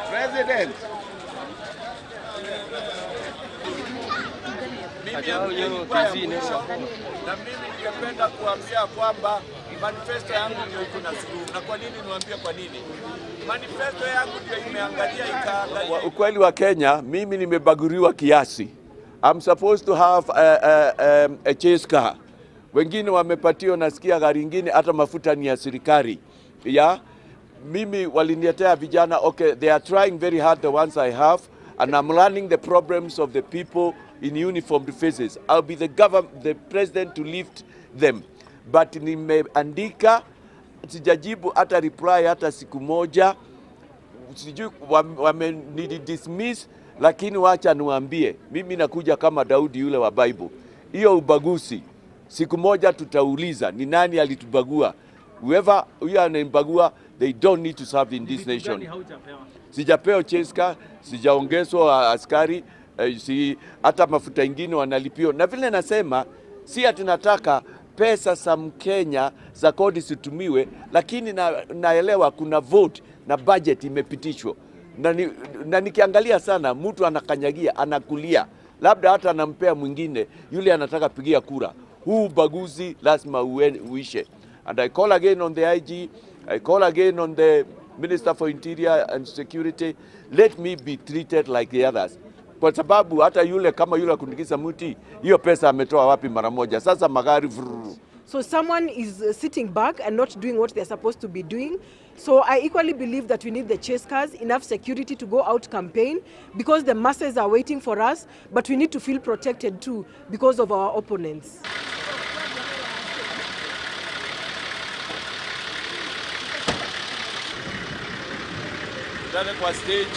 President. Na mimi ningependa kuambia kwamba manifesto yangu ndio iko na suluhu. Na kwa nini niwaambie kwa nini? Manifesto yangu ndio imeangalia ikaangalia. Ukweli wa Kenya, mimi nimebaguriwa kiasi. I'm supposed to have a chase car. Wengine wamepatiwa, nasikia gari ingine hata mafuta ni ya serikali. Yeah? Mimi waliniletea vijana, okay, they are trying very hard, the ones I have, and I'm learning the problems of the people in uniformed faces. I'll be the government, the president to lift them. But nimeandika, sijajibu hata reply hata siku moja, sijui wame dismiss, lakini wacha niwaambie, mimi nakuja kama Daudi yule wa Bible. Hiyo ubaguzi siku moja tutauliza ni nani alitubagua. Whoever huyo anambagua, they don't need to serve in this nation. Sijapewa chase car, sijaongezwa askari, si hata mafuta ingine wanalipiwa. Na vile nasema, si ati nataka pesa za Mkenya za kodi zitumiwe, lakini naelewa kuna vote na budget imepitishwa na nikiangalia sana, mtu anakanyagia, anakulia, labda hata anampea mwingine yule anataka pigia kura. Huu ubaguzi lazima uishe. And I call again on the IG, I call again on the Minister for Interior and Security, let me be treated like the others. Kwa sababu hata yule kama yule akunikiza mti, hiyo pesa ametoa wapi mara moja? Sasa magari vrrr. So someone is sitting back and not doing what they're supposed to be doing. So I equally believe that we need the chase cars, enough security to go out campaign, because the masses are waiting for us, but we need to feel protected too because of our opponents. Kwa stage.